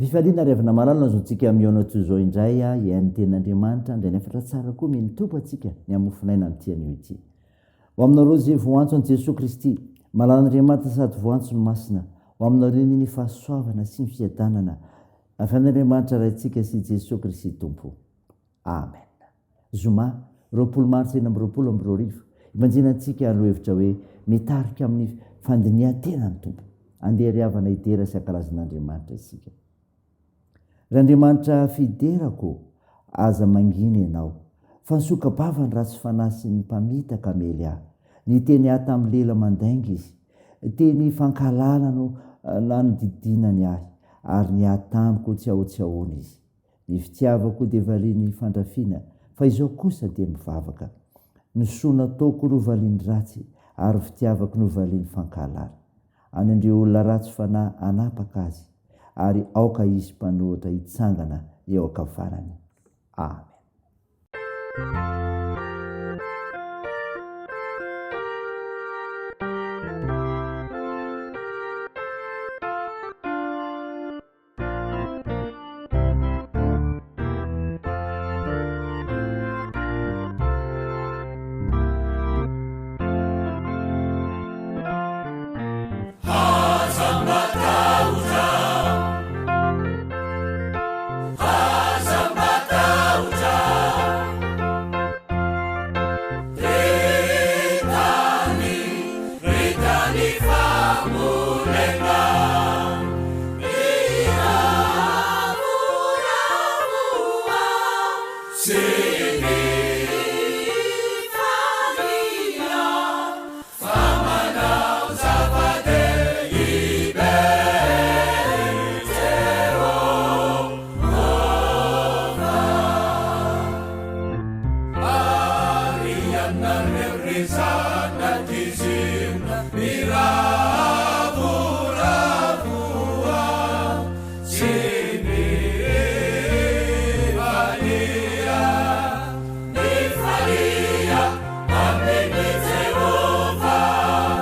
Am-pifaliana ry havana malala no azontsika mihaona toy izao indray hihaino ny tenin'Andriamanitra, handray ny hafatra tsara koa omen'ny Tompo antsika ny amin'ny mofon'aina amin'ity anio ity. Ho aminareo izay voantso an'i Jesoa Kristy, malalan'Andriamanitra sady voantso ny masina, ho aminareo anie ny fahasoavana sy ny fiadanana avy amin'Andriamanitra Raintsika sy Jesoa Kristy Tompo. Amen. Zoma, 20 martsa 2026, Ibanjina antsika lohevitra hoe Mitarika amin'ny fandinihan-tena ny Tompo. Andeha ry havana hidera sy hankalaza an'Andriamanitra isika. Ry Andriamanitra fiderako ô, aza mangina Ianao, fa nisoka-bava ny ratsy fanahy sy ny mpamitaka hamely ahy. Niteny ahy tamin'ny lela mandainga izy. Teny fankahalana no nanodidinany ahy, ary niahy tamiko tsy ahoa-tsy ahoana izy. Ny fitiavako dia valian'ny fandrafiana, fa izao kosa dia mivavaka. Ny soa nataoko no valian'ny ratsy, ary ny fitiavako no valian'ny fankahalana. Any an'ireo olona ratsy fanahy hanapaka azy, ary aoka hisy mpanohitra hitsangana eo ankavanany. Amen. Aza matahotra, aza matahotra, ry tany, ry tany fambolena. Miravoravoa sy mifalia. Fa manao zava-dehibe Jehovah. Ary ianareo ry zanak'i Ziona, miravoravoa sy mifalia. Mifalia amin'i Jehovah.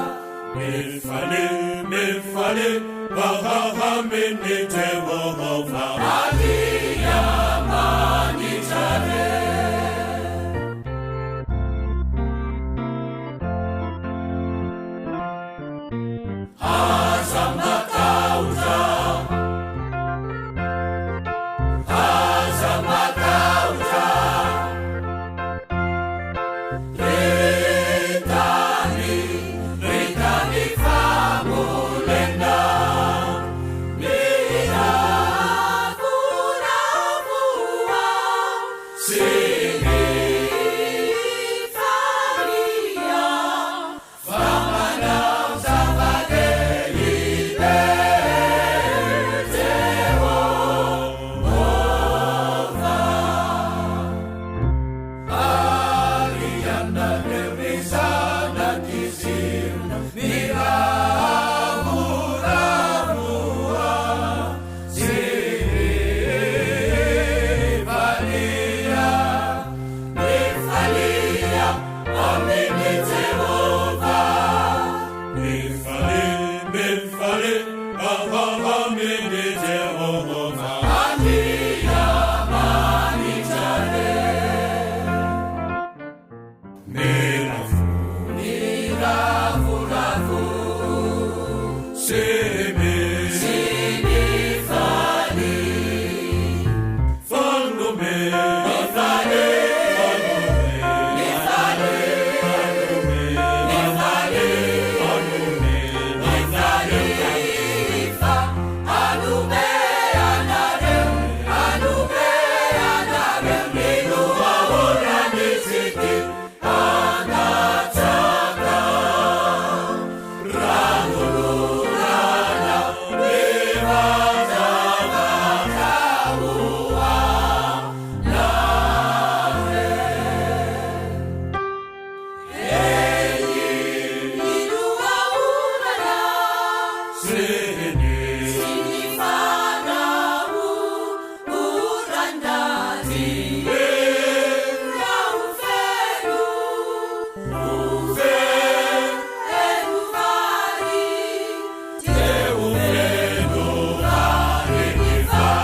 Mifalia, mifalia amin'i Jehovah. Andriamanitra re. Aza matahotra, aza matahotra, ry tany, ry tany fambolena, miravoravoa sy mifalia. Fa manao zava-dehibe Jehovah. Ary ianareo ry zanak'i Ziona, miravoravoa sy mifalia. Mifalia amin'i Jehovah. Mifalia, mifalia amin'i Jehovah. Andriamanitra re. Miravo, miravoravo sy mifaly. Fanome, fanome, fanome, fanome, fanome, fa hanome anareo, hanome anareo ny lohaoran'ny tsiky handatsaka ranonorana mivatavata ho anareo. Eny, ny lohaorana sy ny faraorana dia ho feno, ho feno vary, dia ho feno vary ny vary.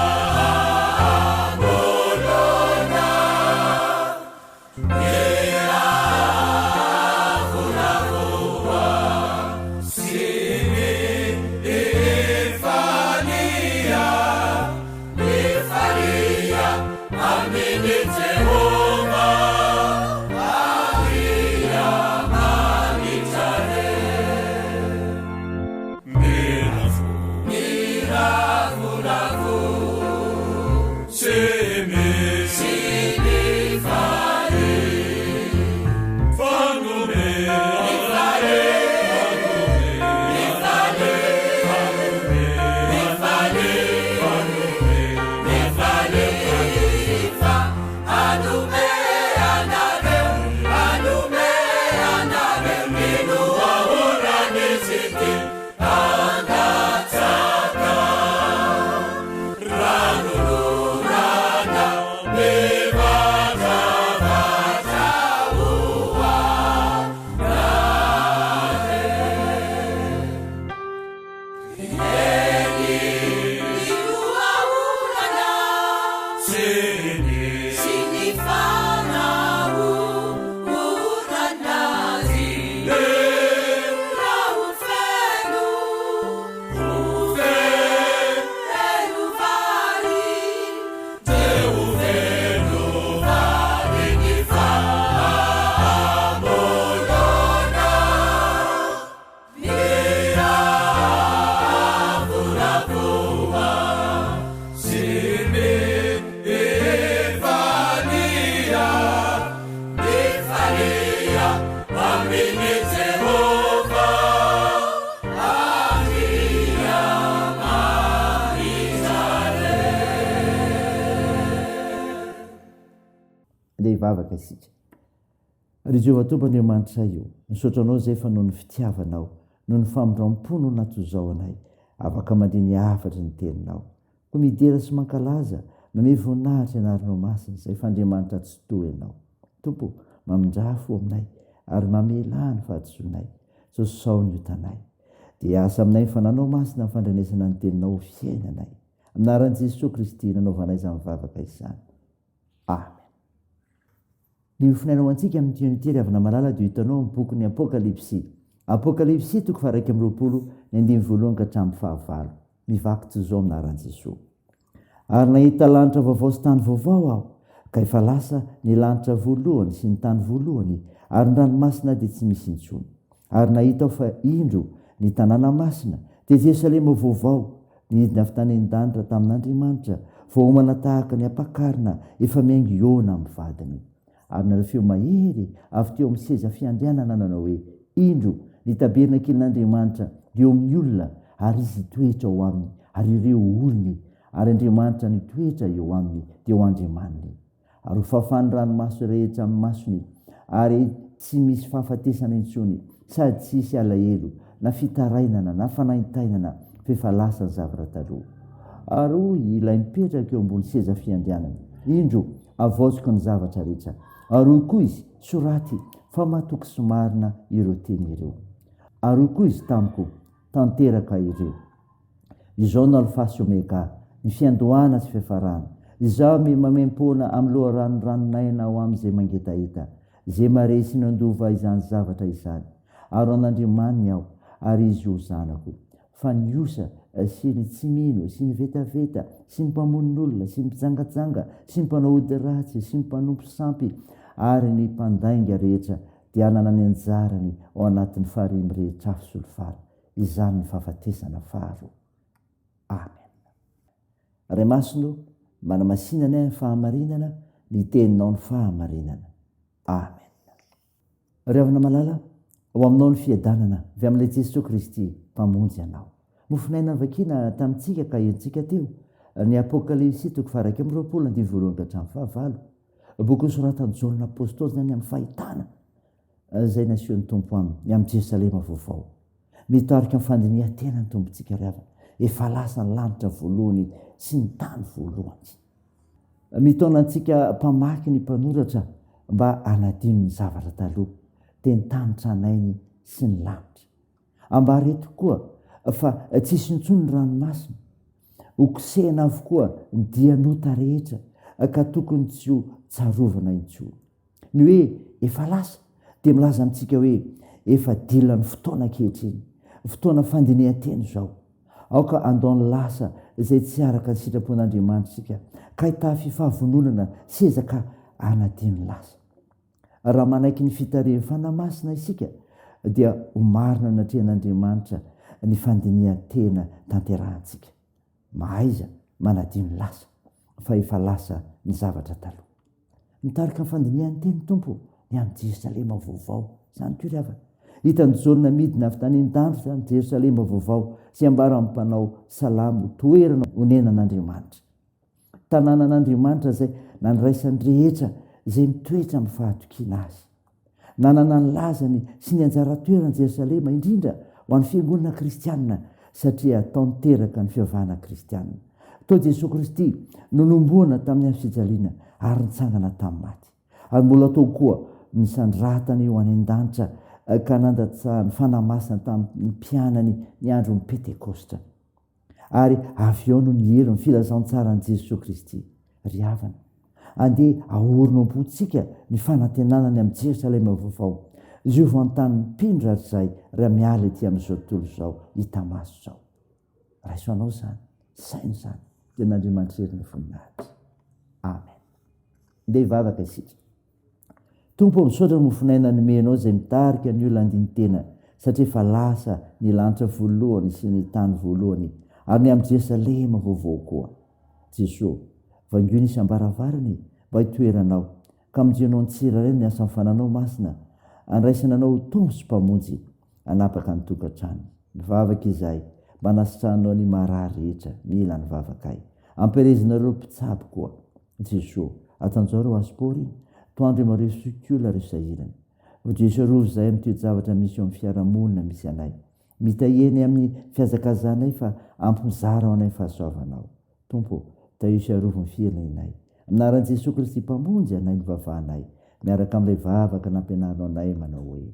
Andeha hivavaka isika. Ry Jehovah Tompo Andriamanitray o, misaotra Anao izay fa noho ny fitiavanao, noho ny famindram-po no natozao anay, afaka mandeha ny hafatry ny Teninao. Koa midera sy mankalaza, mamehy voninahitra ny Anaranao Masina izay fa Andriamanitra Tsitoha Ianao. Tompo o, mamindrà fo aminay, ary mamelà ny fahadisoanay, sosao ny otanay. Dia hiasa aminay ny Fananao Masina amin'ny fandrenesana ny Teninao ho fiainanay. Amin'ny anaran'i Jesoa Kristy nanaovanay izany vavaka izany. Amen. Ny hofonaina ho antsika amin'ity anio ity ry havana malala dia ho hitanao amin'ny bokin'ny Apokalypsy. Apokalypsy toko faha-21, ny andininy voalohany ka hatramin'ny fahavalo. Mivaky toy izao amin'ny anaran'i Jesoa. Ary nahita lanitra vaovao sy tany vaovao aho, ka efa lasa ny lanitra voalohany sy ny tany voalohany, ary ny ranomasina dia tsy misy intsony. Ary nahita aho fa indro, ny tanàna masina, dia Jerosalema vaovao, Nidina avy tany an-danitra tamin'Andriamanitra, voaomana tahaka ny ampakarina efa mihaingo hihaona amin'ny vadiny. Ary nandre feo mahery avy teo amin'ny seza fiandrianana nanao hoe, Indro, ny tabernakelin'Andriamanitra dia eo amin'ny olona, ary Izy hitoetra ao aminy, ary ireo ho olony, ary Andriamanitra nitoetra eo aminy dia ho Andriamaniny. Ary ho fafan'ny ranomaso rehetra amin'ny masony, ary tsy misy fahafatesana intsony, sady tsy hisy alahelo, na fitarainana, na fanaintainana, f'efa lasa ny zavatra taloha. Ary hoy ilay mipetraka eo ambony seza fiandrianana, Indro, havaoziko ny zavatra rehetra. Ary hoy koa izy, Soraty, fa matoky sy marina ireo teny ireo. Ary hoy koa izy tamiko, Tanteraka ireo. Izao no Alfa sy Omega, ny fiandohana sy fiafarana. Izaho mi mamem-poana amin'ny loharano ranon'aina ho amin'izay mangetaheta, izay maresy ny handova izany zavatra izany. Ary ho an'Andriamaniny aho, ary izy ho zanako. Fa ny osa, sy ny tsy mino, sy ny vetaveta, sy ny mpamono olona, sy ny mpijangajanga, sy ny mpanao ody ratsy, sy ny mpanompo sampy, ary ny mpandainga rehetra, dia hanana ny anjarany ao anatin'ny farihy mirehitra afo solifara. Izany ny fahafatesana faharoa. Amen. Ray Masina o, manamasina anay amin'ny fahamarinana, ny teninao ny fahamarinana. Amen. Ry havana malala, ho aminao ny fiadanana avy amin'ilay Jesoa Kristy Mpamonjy anao. Mofonaina novakiana tamintsika ka henontsika teo, ny Apokalypsy toko faha-21 andininy voalohany ka hatramin'ny fahavalo. Boky nosoratan'i Jaona Apostoly izany amin'ny fahitana izay nasehon'ny Tompo aminy, ny amin'i Jerosalema vaovao. Mitarika amin'ny fandinihan-tena ny Tompontsika ry havana. Efa lasa ny lanitra voalohany sy ny tany voalohany. Mitaona antsika mpamaky ny mpanoratra mba hanadino ny zavatra taloha, dia ny tany tranainy sy ny lanitra. Ambara eto koa fa tsy hisy intsony ny ranomasina. Hokosehina avokoa ny dian'ota rehetra ka tokony tsy ho tsarovana intsony. Ny hoe efa lasa dia milaza amintsika hoe efa dila ny fotoana ankehitriny, fotoana fandinihan-tena izao. Aoka handao ny lasa izay tsy araka ny sitrapon'Andriamanitra isika ka hitafy fahavononana sy ezaka hanadino ny lasa. Raha manaiky ny fitarihan'ny Fanahy Masina isika dia ho marina anatrehan'Andriamanitra ny fandinihan-tena tanterahantsika. Mahaiza manadino ny lasa fa efa lasa ny zavatra taloha. Mitarika ny fandinihan'ny teny Tompo ny amin'i Jerosalema vaovao. Izany koa ry havana. Hitan'i Jaona midina avy tany an-danitra ny Jerosalema vaovao izay ambaran'ny mpanao salamo toerana onenan'Andriamanitra. Tanànan'Andriamanitra izay nandraisan'ny rehetra izay mitoetra amin'ny fahatokiana azy. Nanana ny lazany sy ny anjara toerany Jerosalema, indrindra ho an'ny fiangonana kristianina, satria tao niteraka ny fivavahana kristianina. Tao Jesoa Kristy no nohomboana tamin'ny hazo fijaliana ary nitsangana tamin'ny maty. Ary mbola tao koa ny nisandratany ho any an-danitra ka nandatsahan'ny Fanahy Masina tamin'ny mpianany ny andron'ny Pentekosta. Ary avy eo no niely ny filazantsaran'i Jesoa Kristy. Ry havana, andeha ahorina ao am-pontsika ny fanantenana ny amin'i Jerosalema vaovao, izay ho vantanin'ny mpino rahatrizay raha miala ety amin'izao tontolo izao hita maso izao. Raiso anao izany, saino izany, dia an'Andriamanitra irery ny voninahitra. Amen. Ndeha hivavaka isika. Tompo ô, misaotra ny mofon'aina nomenao izay mitarika ny olona handini-tena, satria efa lasa ny lanitra voalohany sy ny tany voalohany, ary ny amin'i Jerosalema vaovao koa. Jesoa, vangio ny isam-baravarana e, mba hitoeranao, ka hamonjenao ny tsirairay ny asan'ny Fananao Masina, handraisana Anao ho Tompo sy Mpamonjy, hanapaka ny tokantranony. Mivavaka izahay mba hanasitranao ny marary rehetra mila ny vavakay. Ampirezinareo mpitsabo koa. Jesoa, atanjao ireo azo paorina. Toandro imareo sokiolona ireo sahirana. O Jeso arovy izahay amin'ny toe-javatra misy eo amin'ny fiarahamonina misy anay. Mitahia anay amin'ny fihazakazanay fa ampy mizara ho anay ny fahasoavanao. Tompo ô, tahio sy arovy ny firenenay. Amin'ny anaran'i Jesoa Kristy Mpamonjy anay no vavahanay, miaraka amin'ilay vavaka nampianarinao anay manao hoe.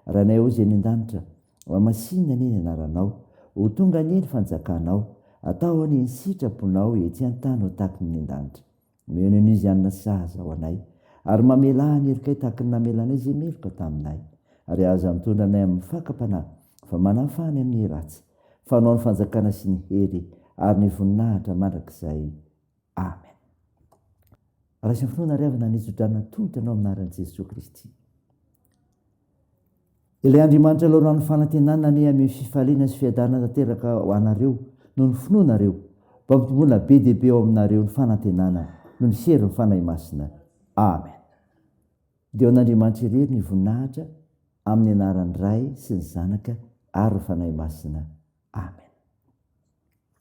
Rainay ô izay any an-danitra, hohamasinina anie ny anaranao, ho tonga anie ny fanjakanao, atao anie ny sitraponao ety an-tany ho tahaky ny any an-danitra. Omeo ny anio izay hanina sahaza ho anay, ary mamelà ny helokay tahaky ny namelanay izay meloka taminay. Ary aza mitondra anay amin'ny fakam-panahy, fa manafaha anay amin'ny ratsy. Fa Anao ny fanjakana sy ny hery ary ny voninahitra mandrakizay. Amen. Raiso ny finoana ry havana ny tsodrano atolotra anao amin'ny anaran'i Jesoa Kristy. Ilay Andriamanitra loharanon'ny fanantenana anie hamehy fifaliana sy fiadanana tanteraka ho anareo noho ny finoanareo, mba hampitomboana be dia be ao aminareo ny fanantenana noho ny herin'ny Fanahy Masina. Amen. Dia ho an'Andriamanitra irery ny voninahitra amin'ny anaran'ny Ray sy ny Zanaka ary ny Fanahy Masina. Amen.